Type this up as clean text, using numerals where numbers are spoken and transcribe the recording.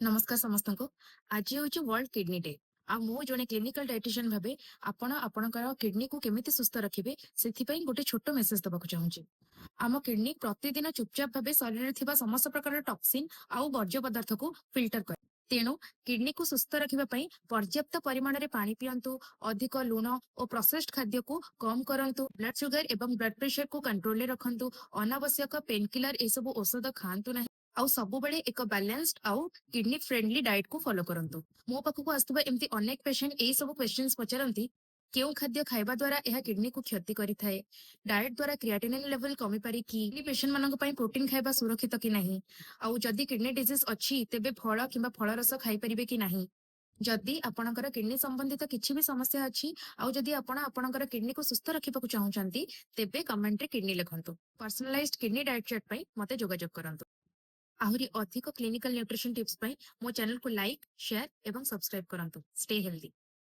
ନମସ୍କାର ସମସ୍ତଙ୍କୁ। ଆଜି ହେଉଛି ୱାର୍ଲଡ କିଡନୀ ଡେ ଆଉ ମୁଁ ଜଣେ କ୍ଲିନିକାଲ ଡାଏଟିସିଆନ ଭାବେ ଆପଣ ଆପଣଙ୍କର କିଡନୀକୁ କେମିତି ସୁସ୍ଥ ରଖିବେ, ସେଥିପାଇଁ ଗୋଟେ ଛୋଟ ମେସେଜ ଦେବାକୁ ଚାହୁଁଛି। ଆମ କିଡନୀ ପ୍ରତିଦିନ ଚୁପଚାପ ଭାବେ ଶରୀରରେ ଥିବା ସମସ୍ତ ପ୍ରକାରର ଟକ୍ସିନ ଆଉ ବର୍ଜ୍ୟ ପଦାର୍ଥକୁ ଫିଲ୍ଟର କରେ। ତେଣୁ କିଡନୀକୁ ସୁସ୍ଥ ରଖିବା ପାଇଁ ପର୍ଯ୍ୟାପ୍ତ ପରିମାଣରେ ପାଣି ପିଅନ୍ତୁ, ଅଧିକ ଲୁଣ ଓ ପ୍ରୋସେସ୍ଡ ଖାଦ୍ୟକୁ କମ କରନ୍ତୁ, ବ୍ଲଡ ସୁଗାର ଏବଂ ବ୍ଲଡ ପ୍ରେସରକୁ କଣ୍ଟ୍ରୋଲରେ ରଖନ୍ତୁ, ଅନାବଶ୍ୟକ ପେନ୍ କିଲର ଏସବୁ ଔଷଧ ଖାଆନ୍ତୁ ନାହିଁ ଆଉ ସବୁବେଳେ ଏକ ବାଲାନ୍ସଡ ଆଉ କିଡନୀ ଫ୍ରେଣ୍ଡଲି ଡାଏଟକୁ ଫଲୋ କରନ୍ତୁ। ମୋ ପାଖକୁ ଆସୁଥିବା ଏମିତି ଅନେକ ପେସେଣ୍ଟ ଏଇ ସବୁ କ୍ୱେଶ୍ଚନ୍ସ ପଚାରନ୍ତି: କେଉଁ ଖାଦ୍ୟ ଖାଇବା ଦ୍ୱାରା ଏହା କିଡନୀକୁ କ୍ଷତି କରିଥାଏ, ଡାଏଟ ଦ୍ୱାରା କ୍ରିଆଟିନିନ୍ ଲେଭେଲ କମିପାରେ କି, କିଡନୀ ପେସେଣ୍ଟ ମାନଙ୍କ ପାଇଁ ପ୍ରୋଟିନ ଖାଇବା ସୁରକ୍ଷିତ କି ନାହିଁ, ଆଉ ଯଦି କିଡନୀ ଡିଜିଜ୍ ଅଛି ତେବେ ଫଳ କିମ୍ବା ଫଳରସ ଖାଇପାରିବେ କି ନାହିଁ। ଯଦି ଆପଣଙ୍କର କିଡନୀ ସମ୍ବନ୍ଧିତ କିଛି ବି ସମସ୍ୟା ଅଛି ଆଉ ଯଦି ଆପଣ ଆପଣଙ୍କର କିଡନୀକୁ ସୁସ୍ଥ ରଖିବାକୁ ଚାହୁଁଛନ୍ତି, ତେବେ କମେଣ୍ଟରେ କିଡନୀ ଲେଖନ୍ତୁ। ପର୍ସନାଲାଇଜଡ କିଡନୀ ଡାଏଟ ଚାର୍ଟ ପାଇଁ ମତେ ଯୋଗାଯୋଗ କରନ୍ତୁ। ଆହୁରି ଅଧିକ କ୍ଲିନିକାଲ ନ୍ୟୁଟ୍ରିସନ ଟିପ୍ସ ପାଇଁ ମୋ ଚ୍ୟାନେଲକୁ ଲାଇକ୍, ସେୟାର ଏବଂ ସବସ୍କ୍ରାଇବ କରନ୍ତୁ। Stay healthy.